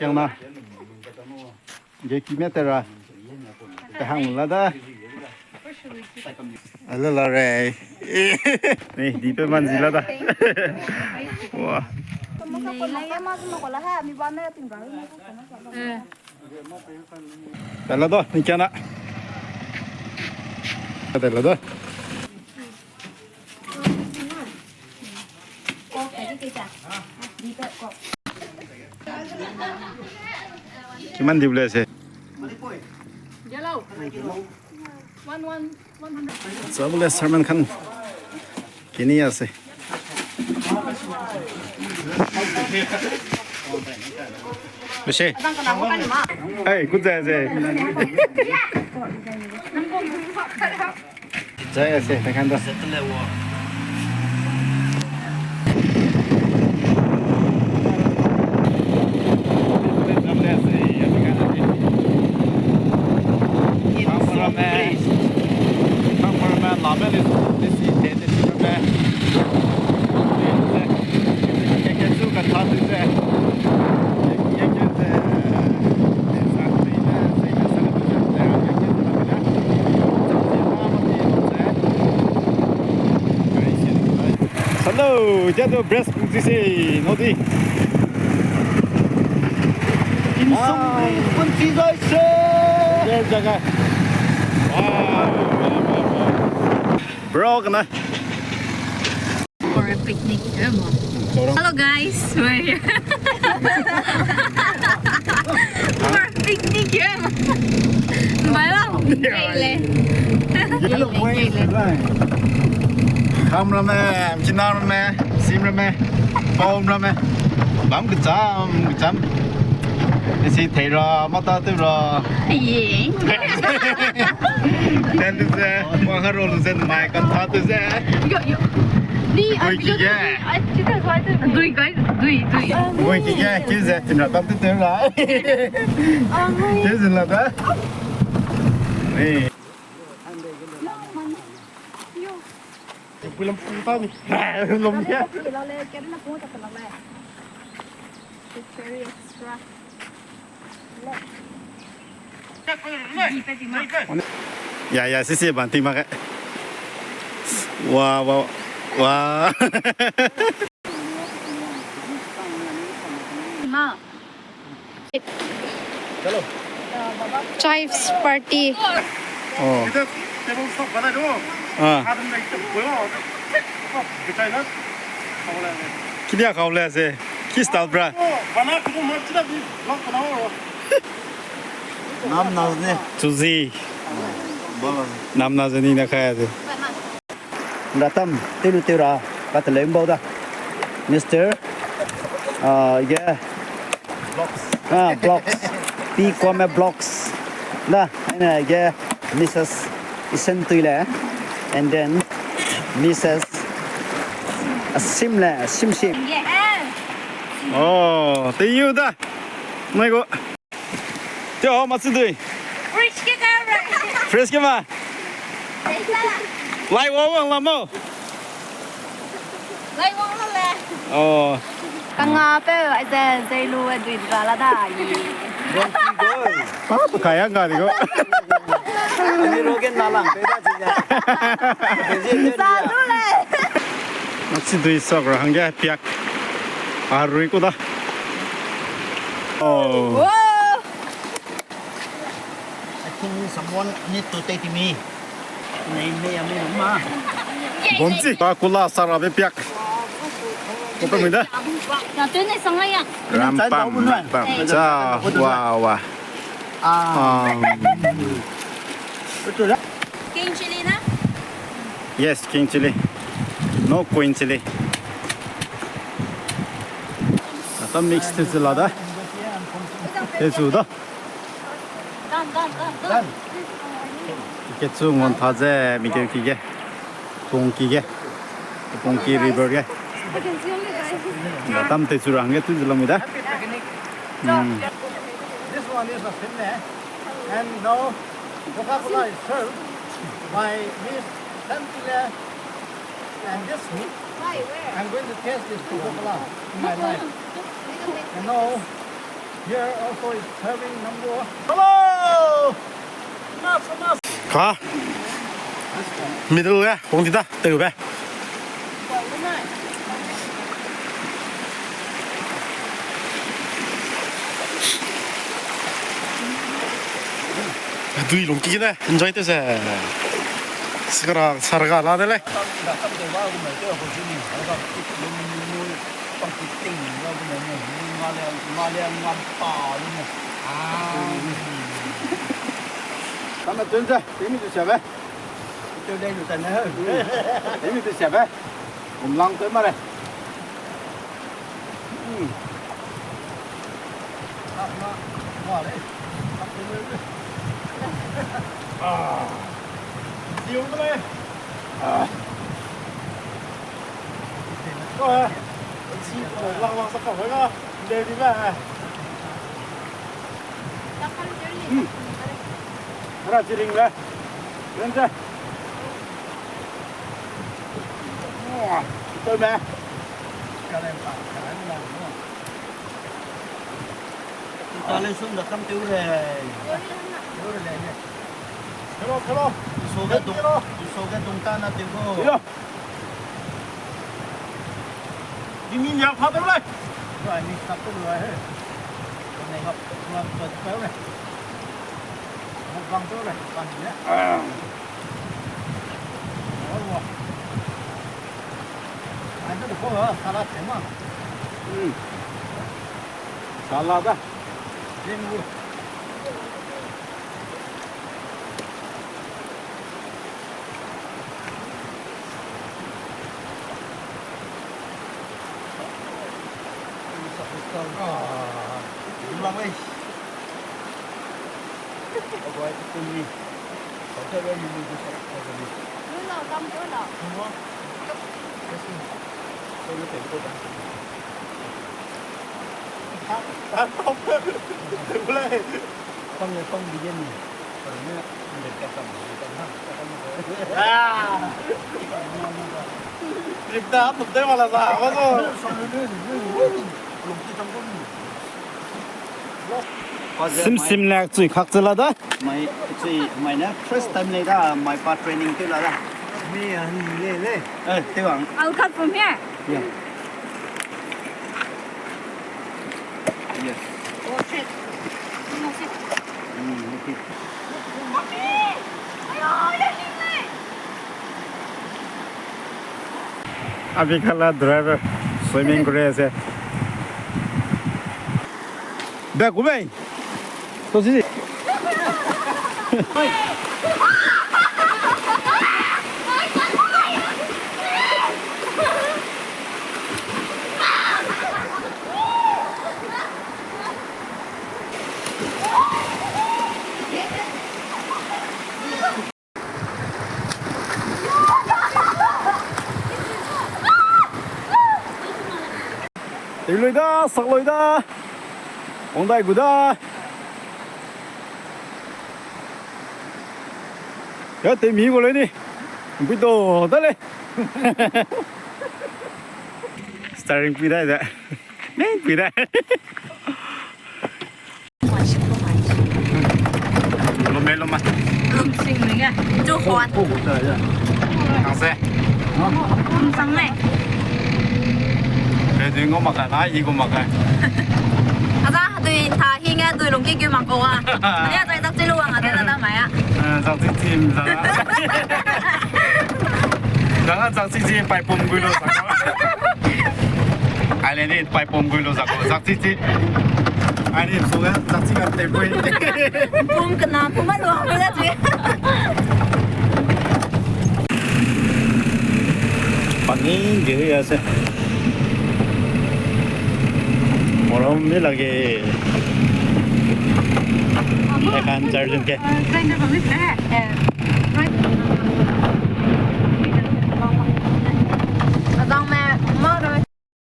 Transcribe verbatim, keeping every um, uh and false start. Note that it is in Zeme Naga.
Yang na. Ge ki me te ra. Te hang la da. Ala la re. Ni, di pe man zi la da. Wa. Tala do, ni kya na. Tala do. Kiman diu le se. Sabule Salman Khan. Kini ya se. Bese. Hey, good day, day. Jai ase, tekan da. Hello, jadu Brest pungsi se, nodi. Insung pungsi zai se. Jaga. Bro, kana. For a picnic, yeah, mo. Hello guys, we're here. For a picnic, yeah, mo. Bye bye. Hello, boys. Kam ramme, China ramme, Sim ramme, Pau ramme. Bam kecham, kecham. Isi thei ra, mata tu ra. Ye. Dan tu ze, wang ha ro lu ze, mai kan ta tu ze. Yo, yo. Ni, gui ki ge. Dui, guys, dui, dui. Gui ki ge, ki ze, tin ra tam tu tu ra. Ki ze la da. Ni. Yo. Pui lam pung ta ni. Lom ye. It's very extra. Ya, ya, si, si, ban ting mak ge. Wa, wa, wa. Ma. Chives party. Oh. Ah. Kidia kau le se. Ki style bra. Nam na ne. Chuzi. Nam na ze ni na kaya ze. Ratam, telu teu ra, kateleu mbau da. Mister, ah, ge, ah, Blocks. Pi Kwame Blocks. Da, ene ge, Missus Isen Tuile. And then, Missus Asim le, Sim Sim. Oh, thank you da. Mai go. Tio, ma chi dui. Fresh ke ka ra. Fresh ke ma. Lai wa wang la mo. Lai wang la le. Oh. Kanga pe, ai ze, ze lu, e dui ba la da. Pa, pa kaya nga di go. Ani rogen na lang, pe da chi ya. Sa du le. Ma chi dui sok ra hangge piak. Arui ku da. Oh. Wow. I think someone need to take me. Nei, nei, ami ma. Bomchi, pa kula sarabe piak. Ko pe mi da. Na tu ne sang ya. Ram pam, ram pam. Cha, wa, wa. Ah. Um. King chili na? Yes, king chili. No queen chili. Ata mix te zela da. Te zu da. Done, done, done, done. Ke chu ngon tha ze, mi ke ki ge. Pongki ge. Pongki River ge. I can see only guys. Tam te chu rang ge tu zela mi da. Hmm. This one is a finne. And now Coca-Cola is served by Miss Santile and this week I'm going to taste this Coca-Cola in my life. And now Here also is having number one. Hello! Ka. Middle ge, wang di da, tew be. Dui lung ki ne, enjoy te se. Sakara, sarga la de le. Kama tun ze, temi tu siabe. Temi tu siabe. Umlang tun mare. Hmm. Ah. Ziu de le. Ah. Ko, eh. Lang lang sa ka ga. Nde di ba. Hmm. Ara chiring le. Ren ze. Wah, tau me. Installation da kam teu re. Teu re le ne. Hello, hello. Iso ga dung, iso ga dung ta na teu go. Hello. Di mi nya pha teu le. Ba ni sap teu le he. Ko ne ga, ko ne ga teu le. Mukbang teu le, pan ne. Ah. Salad da. Sim sim lak chui khak chela da. Mai, chui, mai ne first time lei da, mai pa training tew la da. Mi a ni le le. Eh, tew ang. I'll cut from here. Yeah. Yes. Oh, shit. No, shit. Mm, okay. Abi kala driver swimming kore ase. Be ku bei. To si. Tei lui da, sak lui da. Wang dai gu da. Ya tei mi gu le ni. Bui do da le. Steering pui dai de. Ni pui dai. Lome, lome. Lum sing lenge. Ju huan. Nang se. Lum sang le. Ke dui ngau mak ka, na i gu mak ka. Aza, dui ta hi nge, dui lung ki gu mak ko a. Ni a zai zak chi lu wang a, de la da mai a. Eh, zak chi chi, zak. Zak a zak chi chi, pai pum gu lu zak. Ai le ni, pai pum gu lu zak, zak chi chi. Ai ni, su ga, zak chi ga te bui. Pum kena, pum a lu hang da chi. Pani ge ya se. Morom mi lage. Ekan charging ke.